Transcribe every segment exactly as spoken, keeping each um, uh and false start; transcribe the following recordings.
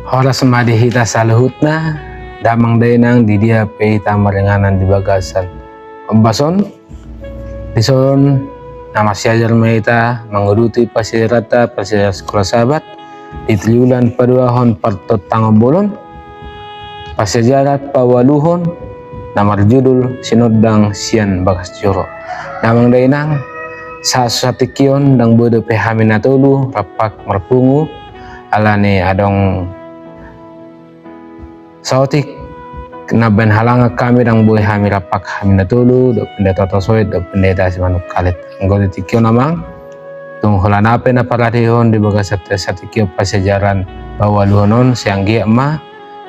Horas ma di hita saluhutna, damang dainang, di dia pe hita maringanan di bagasan ombas on. Dison na marsiajar ma hita manguduti parsiajaranta, parsiajaran Sikola Sabat di triwulan paduahon partontangon bolon, parsiajaran paualuhon na marjudul Sinondang sian Bagas Joro. Damang dainang, sa-, satingki on ndang boi dope hami na tolu rap marpungu, alani adong saotik na baen halangan hami, ndang boi hami rap hami na tolu, dohot Pendeta Tosoit, dohot Pendeta Simanungkalit. Anggo di tingki on amang, tung holan aha pe na paradehon di bagasan satingki on parsiajaran paualuhon on, sai anggiat ma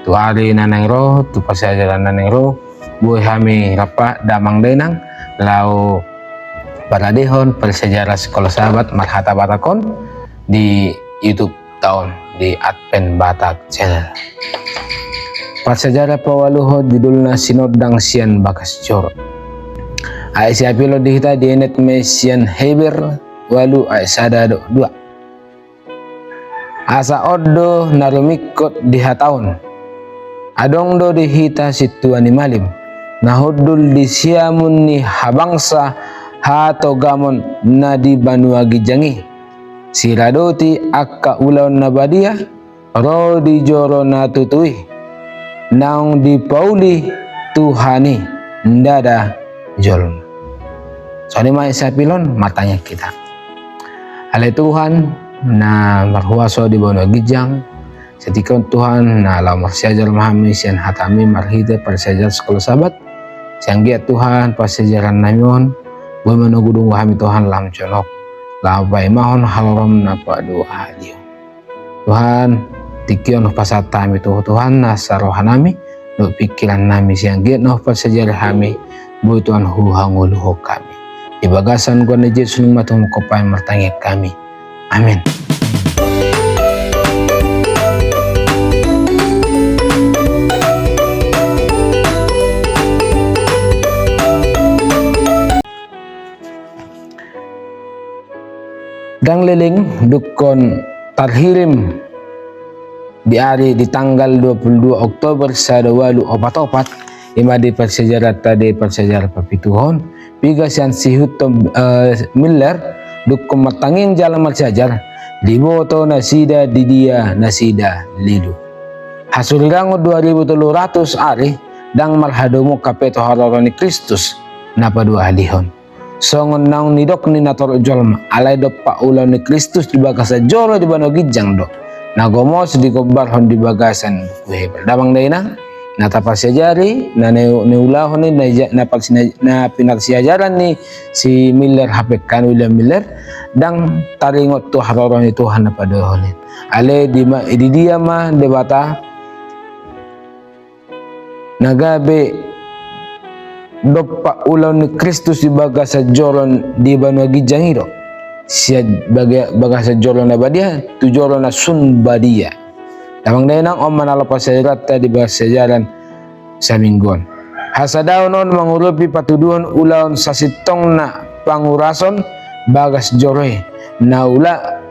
tu ari na naeng ro, tu parsiajaran na naeng ro, boi hami rap damang dainang laho paradehon parsiajaran Sikola Sabat marhata Batak on di YouTube ta on, di Advent Batak Channel. Parsiajaran paualuhon judulna Sinondang sian Bagas Joro. Ai siapilon di hita dienet ma i sian Heber ualu ai sada dohot dua. Asa on do na rumingkot di hata on. Adong do di hita sintua ni malim na hundul di siamun ni habangsa hatogamon na di banua ginjang i. Siradoti angka ulaon na badia ro di joro na tutu i, naung dipauli Tuhan i ndada jolma. Songon i ma i siapilon, martangiang hita. Ale Tuhan na marhuaso di banua ginjang, satingki on Tuhan na laho marsiajar ma hami sian hataMi marhite parsiajaran Sikola Sabat. Sai anggiat Tuhan parsiajarannami on boi manunggu-nunggu hami Tuhan lam jonok, laho paimahon haroroM na paduahalihon. Tuhan, tingki on hupasahat hami tu Ho Tuhan nasa rohanami dohot pingkirannami, sai anggiat na huparsiajari hami boi Tuhan huhangoluhon hami. Di bagasan goar ni Jesus nunga tumangkop hami martangiang hami. Amin. Ndang leleng dungkon tarhirim di ari di tanggal dua puluh dua Oktober sada ualu opat opat, i ma di parsiajaranta di parsiajaran papituhon, piga sian si Hutton, eh, Miller, dungkon martangiang jala marsiajar, diboto nasida di dia nasida lilu. Hasurirangon dua ribu tolu ratus ari, ndang marhadomuan hape tu haroro ni Kristus na paduahalihon. Songon naung nidok ni natorop jolma, alai dompak ulaon ni Kristus di bagasan joro di banua ginjang do na gomos digombarhon di bagasan buku Heber. Damang dainang, na taparsiajari, na ni-, niulahon i, na ija-, na parsi-, na pinarsiajaran ni si Miller hape kan, William Miller, ndang taringot tu haroro ni Tuhan na paduahalihon. Alai di ma-, di dia ma Debata na gabe dompak ulaon ni Kristus di bagasan joro di banua ginjang i do. Sian baga-, bagasan joro na badia tu joro na sun badia. Damang dainang, on ma na laho parsiajaranta di parsiajaran saminggu on. Hasadaon on mangurupi patuduhon ulaon sasintongna pangurason bagas joro i. Na ula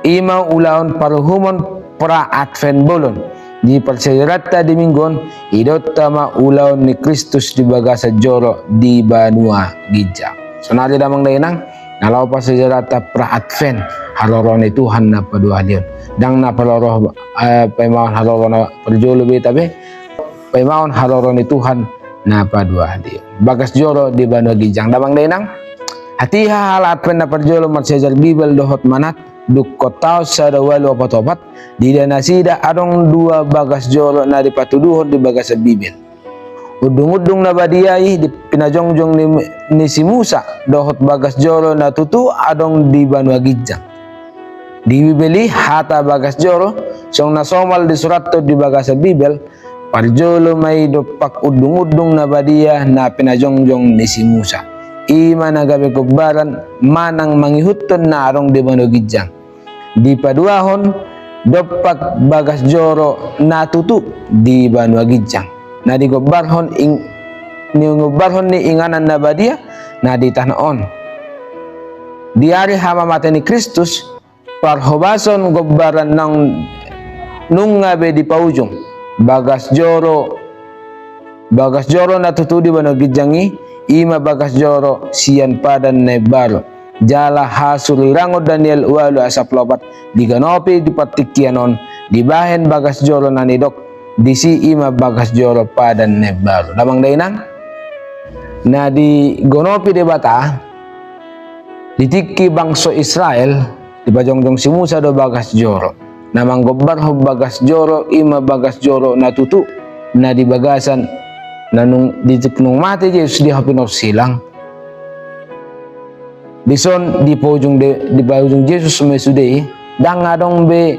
i ma ulaon paruhumon pra-Advent bolon. Di parsiajaranta di minggu on, idaonta ma ulaon ni Kristus di bagasan joro di banua ginjang. Saonari damang dainang, na laho parsiajaranta pra-Advent, haroro ni Tuhan na paduahalihon. Ndang na paroro, eh, paimahon haroro na parjolo be hita be, paimahon haroro ni Tuhan na paduahalihon. Bagas joro di banua ginjang damang dainang. Hatiha halak Advent na parjolo marsiajar Bibel dohot manat, dungkon taon sada ualu opat opat, diida nasida adong dua bagas joro na dipatuduhon di bagasan Bibel. Undung-undung na badia i di pinajongjong ni, ni si Musa, dohot bagas joro na tutu adong di banua ginjang. Di Bibel i hata bagas joro, songon na somal disurathon di bagasan Bibel, parjolo ma i dompak undung-undung na badia na pinajongjong ni si Musa. I ma na gabe gombaran manang mangihuthon na adong di banua ginjang. Dipaduahon dompak bagas joro na tutu di banua ginjang. Na digombarhon ing-, nigombarhon ni inganan na badia na di tano on. Di ari hamamate ni Kristus, parhobason gombaran naung Nunga be dipaujung bagas joro, bagas joro na tutu di banua ginjang i, i ma bagas joro sian Padan na Imbaru. Jala hasurirangon Daniel ualu ayat sampulu opat, diganopi di partingkian on, dibahen bagas joro na nidok disi, i ma bagas joro Padan na Imbaru. Damang dainang, na diganopi Debata di tingki bangso Israel, dipajongjong si Musa do bagas joro. Na manggombarhon bagas joro, i ma bagas joro na tutu, na di bagasan, na nung, di tingki nung mate Jesus di hau pinorsilang. Dison dipaujung de, dipaujung Jesus ma sude i, ndang adong be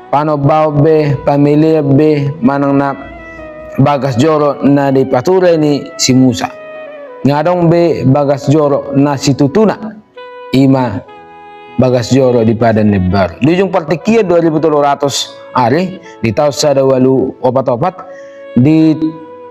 panombaon be, pamelean be, manang na bagas joro na dipature ni si Musa. Nga adong be bagas joro na situtuna, i ma bagas joro di Padan na Imbaru. Di ujung partingkian dua ribu tolu ratus ari, di taon sada ualu opat opat, di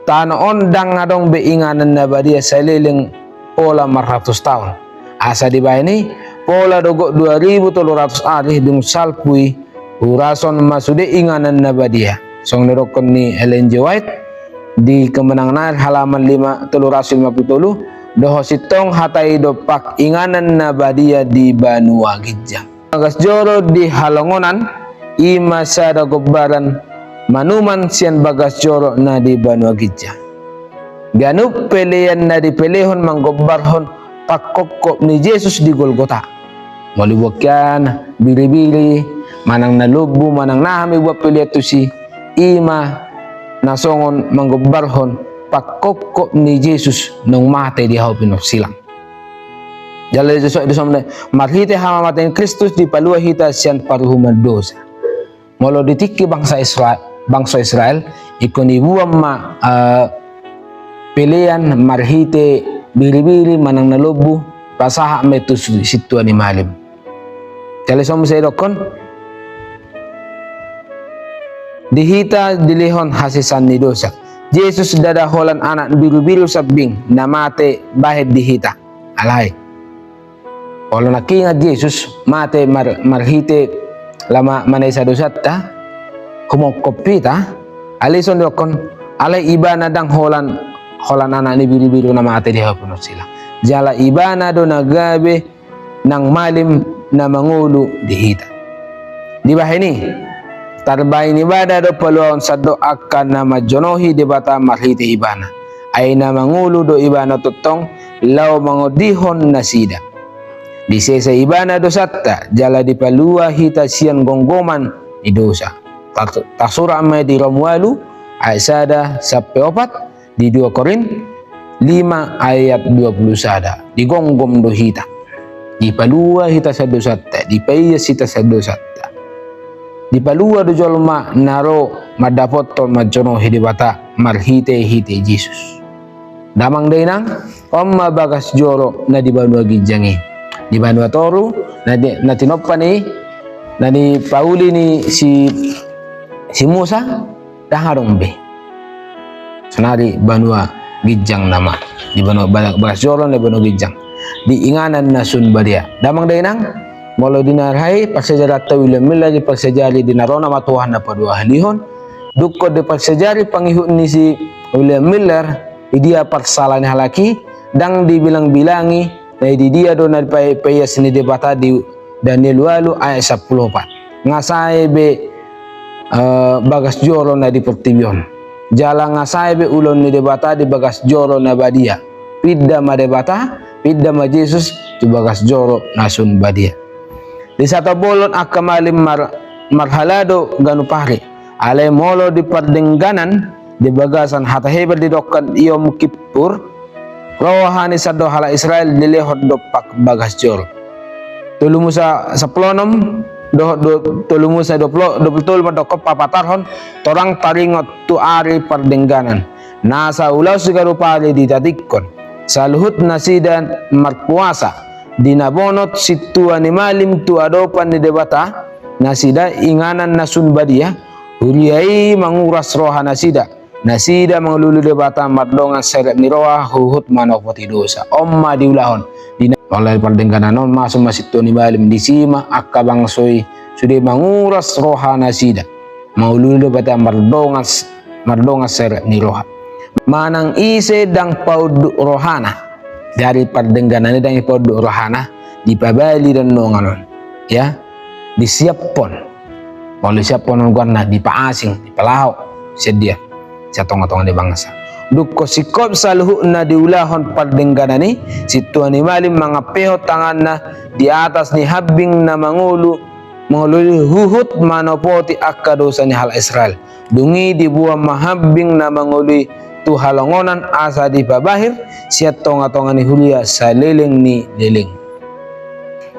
tano on ndang adong be inganan na badia saleleng pola marratus taon. Asa dibahen i, pola dohot dua ribu tolu ratus ari dung salpu i, hurason ma sude inganan na badia. Songon nidokkon ni Ellen G. White di Kemenangan Akhir halaman lima, tolu ratus lima pulu tolu, dohot sintong hata i dompak inganan na badia di banua ginjang. Bagas joro di halongonan, i ma sada gombaran manuman sian bagas joro na di banua ginjang. Ganup pelean na dipelehon manggombarhon pangkophop ni Jesus di Golgota. Molo dibuat hian biribiri, manang na lombu, manang na aha ma dibuat pelean tusi, i ma na songon manggombarhon pangkophop ni Jesus nung mate di hau pinorsilang. Jala di Jesus, di son, marhite hamamatena Kristus dipalua hita sian paruhuman dosa. Molo di tingki bangsa Isra-, bangso Israel, ingkon dibuat ma, eh, pelean marhite biribiri manang na lombu, pasahat ma i tu si-, sintua ni malim. Jala songon muse didokkon, di hita dilehon hasesaan ni dosa. Jesus ndada holan anak ni birubiru sambing na mate bahen di hita. Alai olo nangkiningan Jesus mate mar-, marhite laho ma-, manesa dosanta, humongkop hita, alai dison didokkon, alai ibana ndang holan, holan anak ni birubiru na mate di hau pinorsilang. Jala ibana do na gabe nang malim na mangolu di hita. Dibahen i, tarbahen ibana do paluaon sandok angka na manjonohi Debata marhite ibana. Ai na mangolu do ibana tongtong laho mangondihon nasida. Disesa ibana dosanta, jala dipalua hita sian gomgoman ni dosa. Tar-, tarsurat ma i di Rom ualu, ayat sada sampe opat, di dua Korint lima ayat dua pulu sada. Digomgom do hita. Dipalua hita sian dosanta, dipaias hita sian dosanta. Dipalua do jolma na ro mandapothon manjonohi Debata marhitehite Jesus. Damang dainang, on ma bagas joro na di banua ginjang i. Di banua toru, na di, na tinompa ni, na nipauli ni si, si Musa, ndang adong be. Sonari banua ginjang nama. Di banua ba-, bagas joro na di banua ginjang. Di inganan na sun badia. Damang dainang, molo di na hahai, parsajarianta William Miller diparsajari di na ro nama Tuhan na paduahalihon. Dungkon diparsajari pangihut ni si William Miller, di dia parsala ni halak i, ndang dibilangbilangi, na di dia do na dipa-, paias ni Debata di Daniel ualu ayat sampulu opat. Nga sae be, eh, bagas joro na di portibi on. Jala nga sae be ulaon ni Debata di bagas joro na badia. Pinda ma Debata, pinda ma Jesus tu bagas joro na sun badia. Di sataon bolon angka malim mar-, marhalado ganup ari. Alai molo di pardengganan, di bagasan hata Heber didok Yom Kippur, roha ni sandok halak Israel dilehon dompak bagas joro. Tolu Musa sampulu onom, dohot do-, tolu Musa dua pulu, dua pulu tolu mandokkon papatarhon, torang taringot tu ari pardengganan. Nasa ulaon siganup ari ditatingkon. Saluhut nasida marpuasa, di na bonot sintua ni malim tu adopan ni Debata, nasida inganan na sun badia, huria i manguras roha nasida, nasida mangalului Debata mardongan serep ni roha huhut manopoti dosa. On ma diulahon, di na-, molo di pardengganan on masuk ma sintua ni malim, disi ma angka bangso i sude manguras roha nasida. Mangoloi do berarti mardongan, mardongan serep ni roha. Manang ise ndang paunduk rohana, dari pardengganan i ndang i paunduk rohana, dipabali do nongan on. Ya, disiaphon. Molo disiaphon on goarna dipaasing, dipalaho sian dia, sian tonga-tonga ni bangsa. Dungkon singkop saluhutna diulahon pardengganan i, sintua ni malim mangampehon tanganna di atas ni hambing na mangolu, mangoloi huhut manopoti angka dosa ni halak Israel. Dung i diboan ma hambing na mangolu i tu halongonan asa dipabahir sian tonga-tonga ni huria saleleng ni leleng.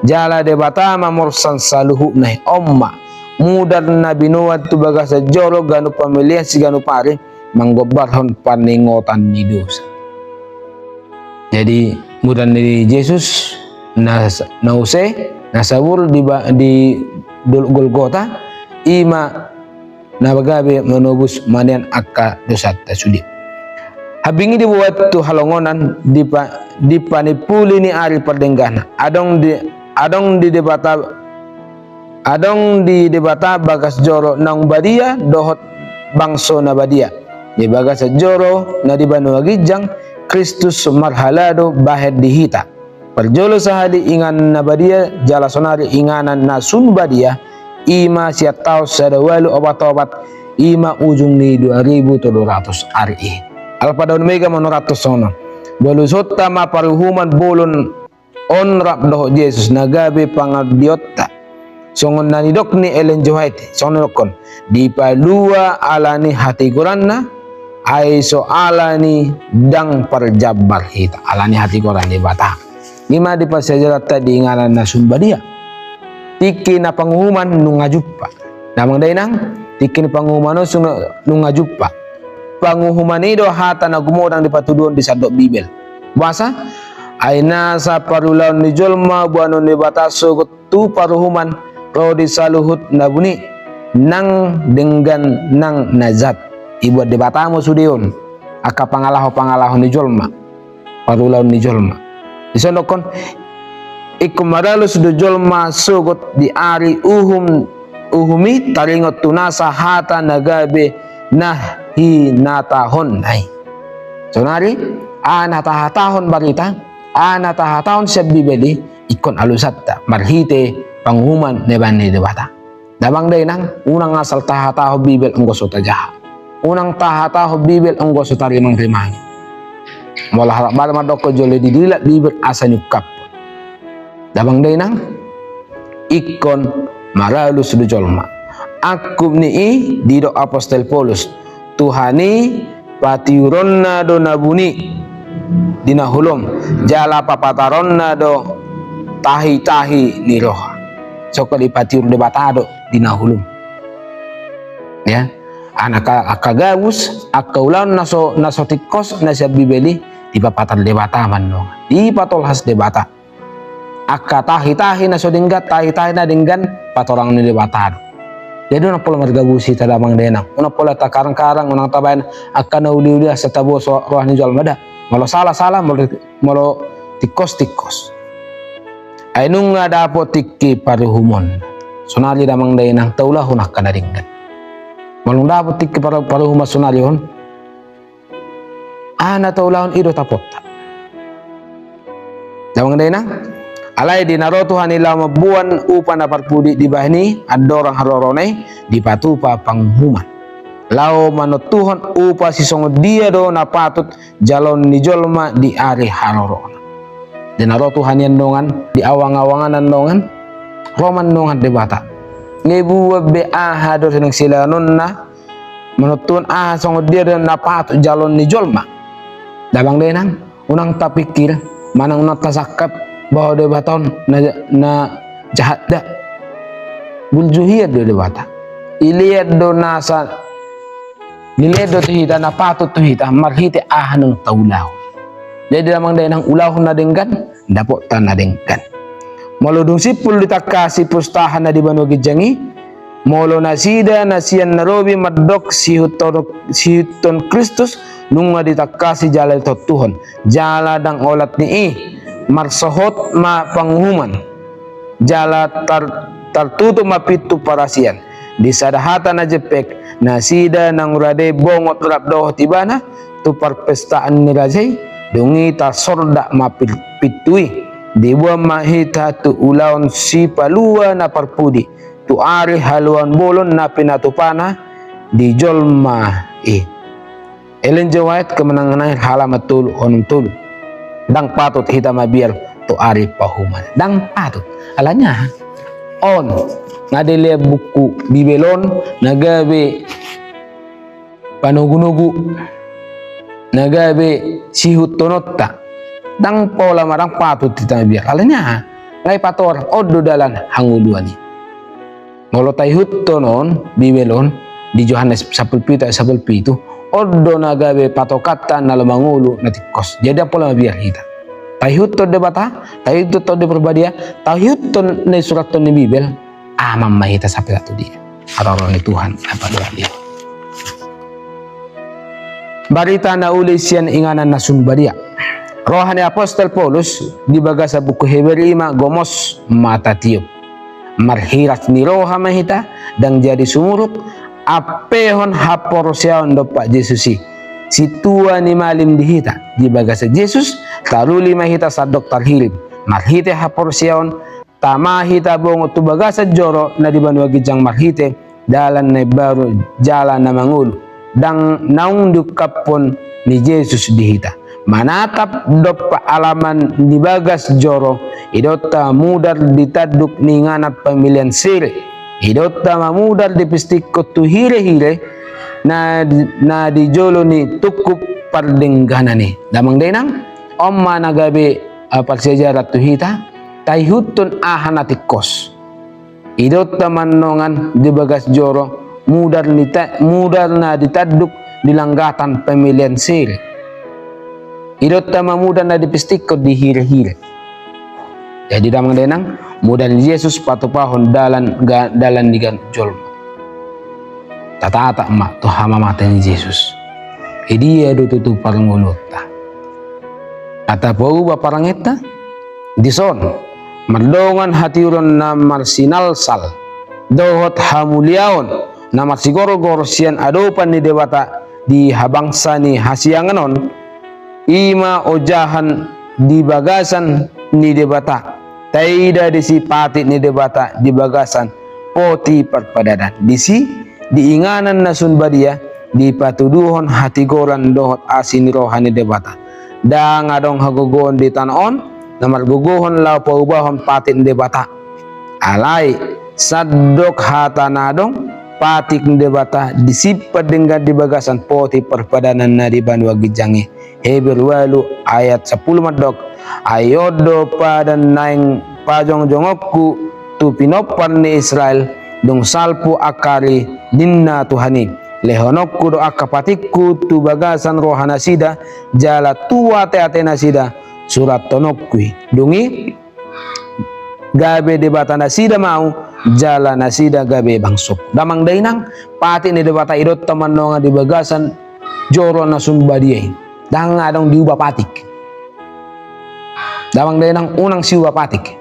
Jala Debata mamorsan saluhutna i, on ma mudar na binoan tu bagasan joro ganup pamelean siganup ari, manggombarhon parningotan ni dosa. Jadi mudar ni Jesus na, na use, na sabur di ba-, di Dol-, Golgota, i ma na gabe manobus manean angka dosanta sude. Hambing i diboan tu halongonan, dipa-, dipanimpuli ni ari pardengganan. Adong di, adong di Debata, adong di Debata bagas joro naung badia dohot bangso na badia. Di bagasan joro na di banua ginjang, Kristus marhalado bahen di hita. Parjolo sahali inganan na badia, jala sonari inganan na sun badia, i ma sian taon sada ualu opat opat, i ma ujung ni dua ribu tolu ratus ari i. Alpa Daun Mega manoranthon songon on. Balusonta ma paruhuman bolon on rap dohot Jesus na gabe pangardionta. Songon na nidok ni Ellen G. White, songon na nidokkon, dipalua ala ni hatigoranna, ai so ala ni ndang parjambar hita, ala ni hatigoran ni Debata. I ma diparsiajaranta di inganan na sun badia. Tingki na panguhuman nunga jumpang. Damang dainang, tingki ni panguhuman on sun-, nunga jumpang. Panguhuman i do hata na gumodang dipatuduhon di sandok Bibel. Boasa? Ai nasa parulaon ni jolma boanon ni Debata sogot tu paruhuman ro di saluhut na buni, nang denggan nang na jat. Diboan Debata ma sude on angka pangalaho-pangalaho ni jolma, parulaon ni jolma. Dison dokkon, ingkon maralus do jolma sogot di ari uhum, uhum i taringot tu nasa hata na gabe na hinatahonna i. Sonari, aha na tahatahon barita, aha na tahatahon sian Bibel i, ingkon alusanta marhite panguhuman na baen ni Debata. Damang dainang, unang asal tahatahon Bibel anggo so tajaha. Unang tahatahon Bibel anggo so tarimangrimangi. Molo halak Batak mandokkon, jolo didilak Bibel asa niungkaphon. Damang dainang, ingkon maralus do jolma. Angkup ni i didok apostel Paulus, Tuhan i patiuronna do na buni di na holom, jala papataronna do tahitahi ni roha. Sogot dipatiur Debata do di na holom. Ya, angka, angka gabus, angka ulaon na so, na so tingkos na sian Bibel i, dipapatar Debata ma annon, dipatolhas Debata. Angka tahitahi na so denggan, tahitahi na denggan, patorangon ni Debata do. Jadi unang pola margabus hita damang dainang, unang pola takarang-karang, unang tabaen angka na uli-uli asa taboto roha ni jolma, da. Molo sala, sala, molo, molo tingkos, tingkos. Ai nunga dapot tingki paruhumon. Sonari damang dainang taulahon angka na denggan. Molo dapot tingki paru-, paruhuman sonari on, aha na taulahon i do tapotta. Damang dainang, alai di na ro Tuhan i laho mamboan upa na parpudi dibahen i andorang haroroan i, dipatupa panguhuman. Laho manontuhon upa sisongon dia do na patut jaloon ni jolma di ari haroroan. Di na ro Tuhan i annon, di awang-awangan annon, ro ma annon Debata. Nunga diboan be aha do sian na silaonna, manontuhon aha songon dia do na patut jaloon ni jolma. Damang dainang, unang tapikir, manang unang tasangkap bahwa Debata on na, na jahat, da. Bulju hian do Debata. Dilehon do nasa, dilehon do tu hita na patut tu hita marhite aha naung taulahon. Jadi damang dainang, ulahon na denggan, dapotta na denggan. Molo dung simpul ditangkasi pustaha na di banua ginjang i, molo nasida na sian na robi mandok siihuthon, siihuthon Kristus, nunga ditangkasi jala ditontuhon, jala ndang olat ni i, marsohot ma panguhuman, jala tar-, tartutup ma pintu parasian. Di sada hata na jempek, nasida naung rade bongot rap dohot ibana tu parpestaan ni raja i, dung i tasordak ma pir-, pintu i. Diboan ma hita tu ulaon sipalua na parpudi, tu ari haluaon bolon na pinatupana di jolma i. Ellen G. White, Kemenangan Akhir, halaman tolu onom tolu. Ndang patut hita mabiar tu ari pahuman. Ndang patut. Alani aha? On, nga dilehon buku Bibel on na gabe panogunogu, na gabe sihuthononta. Ndang pola ma ndang patut hita mabiar. Alani aha? Nga i pator, on do dalan hangoluan i. Molo taihuthon on, Bibel on, di Johannes sampulu pitu ayat sampulu pitu, on do na gabe patokanta na laho mangolu na tingkos. Jadi ndang pola mabiar hita. Taihuthon Debata, taihuthon Tondi Parbadia, taihuthon na isurathon ni Bibel, aman ma hita sampe tu dia. Haroro ni Tuhan, apa doa dia. Barita na uli sian inganan na sun badia. Roha ni apostel Paulus di bagasan buku Heber i ma gomos ma tatiop. Marhiras ni roha ma hita, ndang jadi sumurut, ampehon haporseaon dompak Jesus i. Sintua ni malim di hita, di bagasan Jesus, taruli ma hita sandok tarhirim. Marhite haporseaon, tama hita bongot tu bagasan joro na di banua ginjang marhite dalan na imbaru jala na mangolu, ndang naung diungkaphon ni Jesus di hita. Manatap dompak alaman ni bagas joro, idaonta mudar di tanduk ni inganan pamelean sere, idaonta mamudar di pistikkon tu hirehire na, na di jolo ni tungkup pardengganan i. Damang dainang, on ma na gabe, eh, parsiajaran tu hita, taihuthon aha na tingkos. Idaonta ma annon di bagas joro, mudar ni ta-, mudar na di tanduk di langgatan pamelean sere. Idaonta ma mudar na di pistikkon di hirehire. Jadi damang dainang, mudar ni Jesus patupahon dalan ga-, dalan ni ganup jolma. Tatatap ma tu hamamate ni Jesus. Idia do tutu parngoluonta. Asa pauba parangenta, dison, mardongan hatiuron na marsinalsal, dohot hamuliaon na marsigorgor sian adopan ni Debata di habangsa ni hasiangan on, i ma ojahan di bagasan ni Debata. Taida disi patik ni Debata di bagasan poti parpadanan. Disi, di inganan na sun badia, dipatuduhon hatigoran dohot asi ni roha ni Debata. Ndang adong hagogoon di tano on, na margogohon laho paubahon patik ni Debata. Alai, sandok hata na adong, patik ni Debata disimpan denggan di bagasan poti parpadanan na di banua ginjang i. Heber ualu ayat sampulu mandok, ai on do padan naeng pajongjongonku tu pinompar ni Israel, dung salpu angka ari, ninna Tuhan i. Lehononku do angka patikku tu bagasan roha nasida, jala tu ateate nasida, surathononku i. Dung i, gabe Debata nasida ma ahu, jala nasida gabe bangsoku. Damang dainang, patik ni Debata idaonta ma annon di bagasan joro na sun badia i. Ndang adong diuba patik. Damang dainang, unang siuba patik.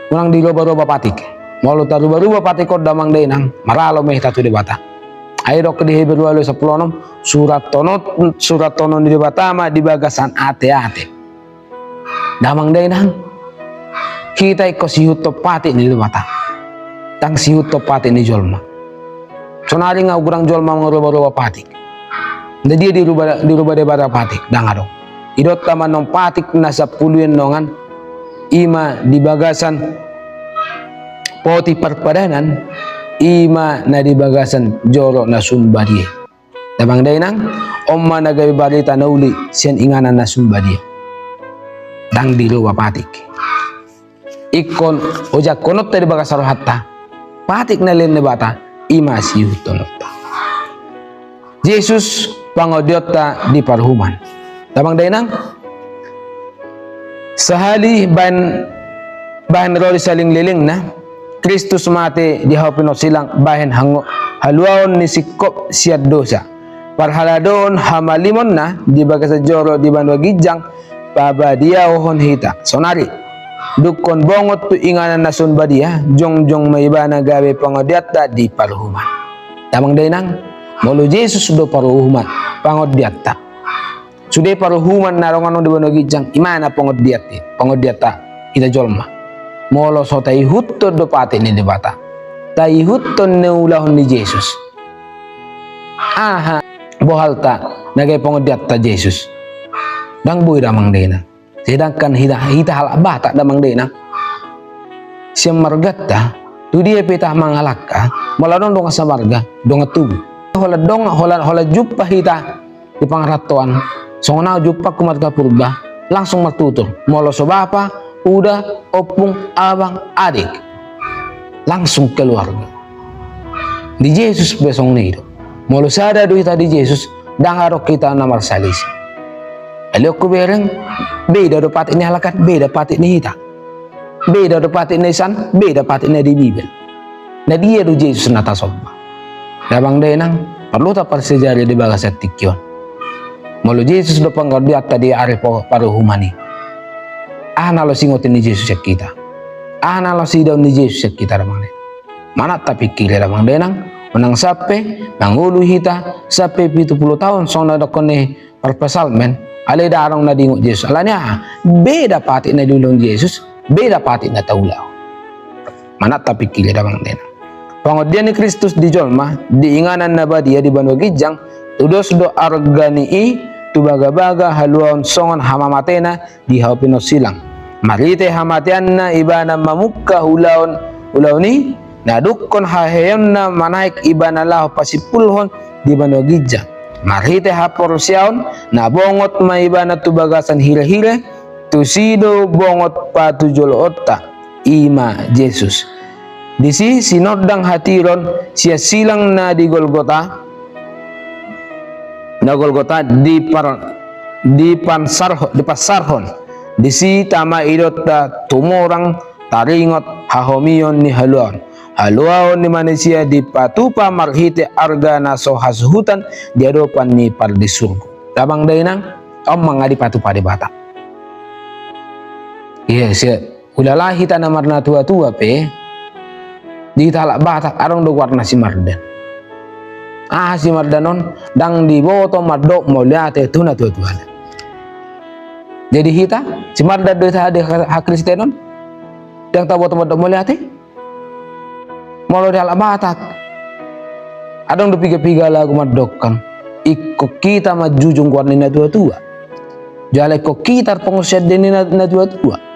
Unang dirobaroba patik. Molo tarobaroba patik on damang dainang, maralo ma hita tu Debata. Ai didok di Heber ualu sampulu onom, surathonon, surathonon ni Debata ma di bagasan ateate. Damang dainang, hita ingkon sihuthon patik ni Debata. Ndang sihuthon patik ni jolma. Sonari nga godang jolma mangarobaroba patik. Nda dia diroba, diroba Debata patik, ndang adong. Idaonta ma annon patik na sampulu i annon, i ma di bagasan poti parpadanan, i ma na di bagasan joro na sun badia. Damang dainang, on ma na gabe barita na uli sian inganan na sun badia. Ndang diroba patik. Ingkon ojakhononta di bagasan rohanta patik na lehon Debata, i ma sihuthononta. Jesus pangondianta di paruhuman. Damang dainang, sahali bahen, bahen ro di salelenglelengna, Kristus mate di hau pinorsilang bahen hango-, haluaon ni singkop sian dosa. Parhaladoon hamalimonna di bagasan joro di banua ginjang pabadiaon hita. Sonari, dungkon bongot tu inganan na sun badia, jongjong ma ibana gabe pangondianta di paruhuman. Damang dainang, molo Jesus do paruhuman, pangondianta. Sude paruhuman na adong annon di banua ginjang, i ma na pangondian-, pangondianta hita jolma. Molo so taihuthon do patik ni Debata, taihuthon na niulahon ni Jesus, aha bohalta na gabe pangondianta Jesus? Ndang boi damang dainang. Sedangkan hita, hita halak Batak damang dainang, sian marganta, tu dia pe hita mangalangka, molo adong dongan samarga, dongan tubu. Holan dongan, holan, holan jumpa hita di pangarantoan, songon ahu jumpangku marga Purba, langsung martutur. Molo so bapa, uda, ompung, abang, adik, langsung keluarga. Di Jesus pe songon i do. Molo sada do hita di Jesus, ndang adong hita na marsalisi. Alai on hubereng, beda do patik ni halak an, beda patik ni hita. Beda do patik na i san, beda patik na di Bibel. Na dia do Jesus na tasomba? Damang dainang, parlu taparsajari di bagasan tingki on. Molo Jesus do pangondianta di ari pa-, paruhuman i, aha na laos ingoton ni Jesus sian hita? Aha na laos idaon ni Jesus sian hita, damang dainang? Manat tapingkiri, damang dainang, unang sampe mangolu hita sampe pitu pulu taon songon na didokkon ni parpsalmen, alai ndang adong na diingot Jesus. Alani aha? Beda patik na diulahon Jesus, beda patik na taulahon. Manat tapingkiri, damang dainang. Pangondian ni Kristus di jolma, di inganan na badia di banua ginjang, tudos do arga ni i tu bagabaga haluaon songon hamamatena di hau pinosilang. Marhite hamateanna ibana mamungka ulaon, ulaon i, na dungkon haheheonna manaek ibana laho pasimpulhon di banua ginjang. Marhite haporseaon na bongot ma ibana tu bagasan hirehire, tusi do bongot patujoloonta, i ma Jesus. Disi sinondang hatiron sian silang na di Golgota, na Golgota dipar-, dipansarho-, dipansarhon. Disi tama idaonta tumorang taringot hahomion ni haluaon. Haluaon ni manisia dipatupa marhite arga na so hasuhutan di adopan ni Pardisurgo. Damang dainang, on ma nga dipatupa Debata. Iya, sia. Hulala hita na marnatuatua pe, di hita halak Batak adong do goarna si Mardan. Aha si Mardan on? Ndang diboto mandok mauliate tu natuatuana. Jadi hita, si Mardan do hita di ha-, hakristenon, ndang taboto mandok mauliate. Molo di halak Batak, adong do piga-piga lagu mandokkon, ingkon hita manjujung goar ni natuatua. Jala ingkon hita parhonsea di na-, natuatua.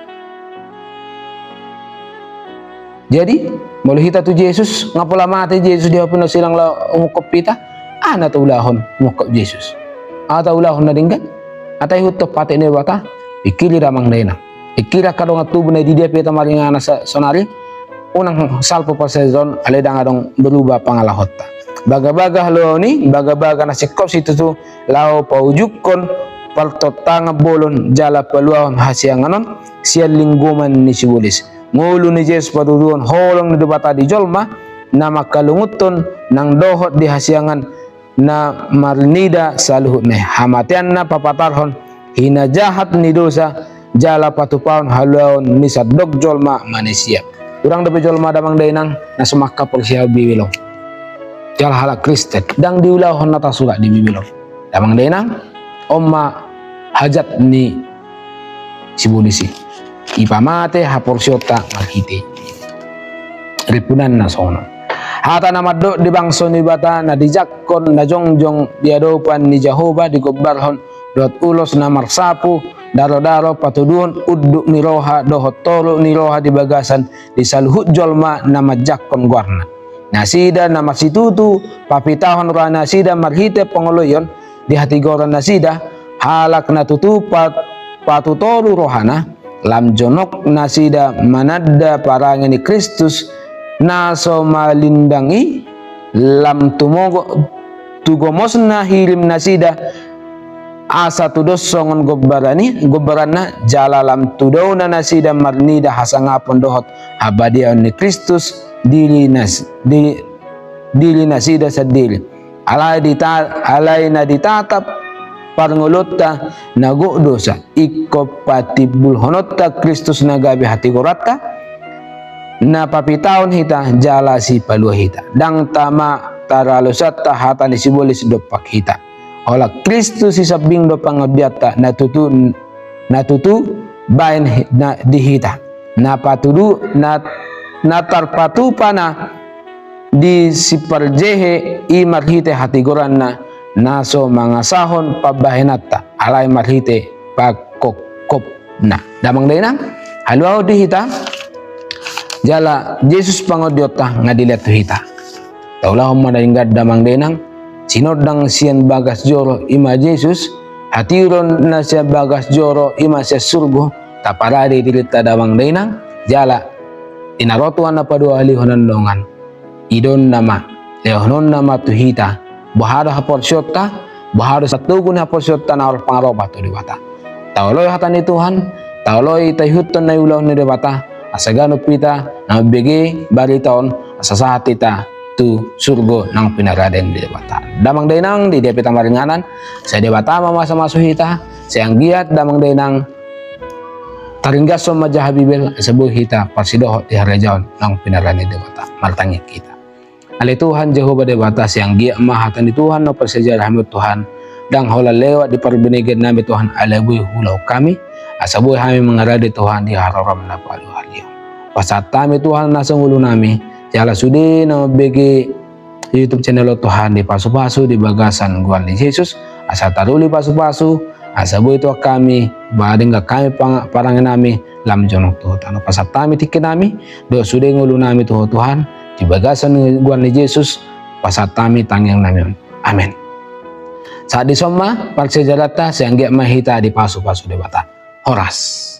Jadi, molo hita tu Jesus, nga pola mate Jesus di hau pinosilang laho umungkop hita, aha na taulahon umungkop Jesus? Aha taulahon na denggan? Aha taihuthon patik ni Debata? Pingkiri damang dainang. Pingkiri angka dongan tubu na di dia pe hita maringanan sa-, saonari, unang salpu parsahiton, alai ndang adong berubah pangalahonta. Bagabaga haluaon i, bagabaga na singkop situtu laho paujungkon partontangan bolon jala paluahon hasiangan on sian linggoman ni sibolis. Ngolu ni Jesus patuduhon holong ni Debata di jolma na mangkalungunhon nang dohot di hasiangan na marnida saluhutna i. Hamateanna papatarhon hinajahat ni dosa jala patupahon haluaon ni sandok jolma manisia. Hurang dope jolma damang dainang na so mangkaporseai Bibel on. Jala halak Kristen, ndang diulahon na tasurat di Bibel on. Damang dainang, on ma hajat ni sibolis i. Ipamate haporseaonta marhite i. Rimpunanna songon on. Hata na mandok di bangso ni Debata na dijangkon na jongjong di adopan ni Jahowa digombarhon dohot ulos na marsapu darodaro patuduhon unduk ni roha dohot toru ni roha di bagasan di saluhut jolma na manjangkon goarna. Nasida na marsitutu papitahon rohanasida marhite pangoloion di hatigoran nasida, halak na tutu pat-, patutoru rohana, lam jonok nasida mananda parange ni Kristus na so malindang i, lam tumogo-, tugomosna hirim nasida, asa tudos songon gombaran i, gombaranna, jala lam tudaonna nasida marnida hasangapon dohot habadiaon ni Kristus diri nas-, di-, diri nasida sandiri. Alai dita-, alai na ditatap parngoluonta na gok dosa, ingkon patimbulhononta Kristus na gabe hatigoranta, na papitaon hita jala sipalua hita. Ndang tama taralo santa hata ni sibolis dompak hita. Holan Kristus i sambing do pangandianta na tutu, na tutu baen hi-, na, di hita. Na patudu, na, na tarpatupa na di siparjehe i marhite hatigoranna, na so mangasahon pambahenanta, alai marhite pangkopkopna. Damang dainang, haluaon di hita, jala Jesus pangondionta nga dilean tu hita. Taulahon ma na denggan damang dainang, sinondang sian bagas joro i ma Jesus, hatiuron na sian bagas joro i ma sian surgo, taparade dirinta damang dainang, jala di na ro Tuhan na paduahalihon on dongan, idaonna ma, lehononna ma tu hita, boha do haporseaonta, boha do satogu ni haporseaonta na marpangaropa tu Debata. Taoloi hata ni Tuhan, taoloi taihuthon na niulahon ni Debata, asa ganup hita na mambege barita on, asa sahat hita tu surgo naung pinaradean ni Debata. Damang dainang, di dia pe hita maringanan, sai Debata ma masamasu hita, sai anggiat damang dainang, taringgashon ma jaha Bibel, asa boi hita parsidohot di harajaon naung pinaradean ni Debata. Martangiang hita. Ale Tuhan Jahowa Debata, sai anggiat ma hata ni Tuhan na huparsiajari hami on Tuhan, ndang holan lewat di parbenegenami Tuhan, alai boi huulahon hami, asa boi hami mangarade Tuhan di haroroM na paduahalihon. Pasahat hami Tuhan nasa ngolunami, jala sude na mambege YouTube channel on Tuhan dipasupasu di bagasan goar ni Jesus, asa taruli pasupasu, asa boi Tuhan hami, ba denggan hami pang-, parangenami, lam jonok tu Ho Tuhan. Pasahat hami tingkinami, dohot sude ngolunami tu Ho Tuhan, di bagasan goar ni Jesus, pasahat hami tangiangnami on. Amen. Sahat dison ma parsiajaranta, sai anggiat ma hita dipasupasu Debata. Horas.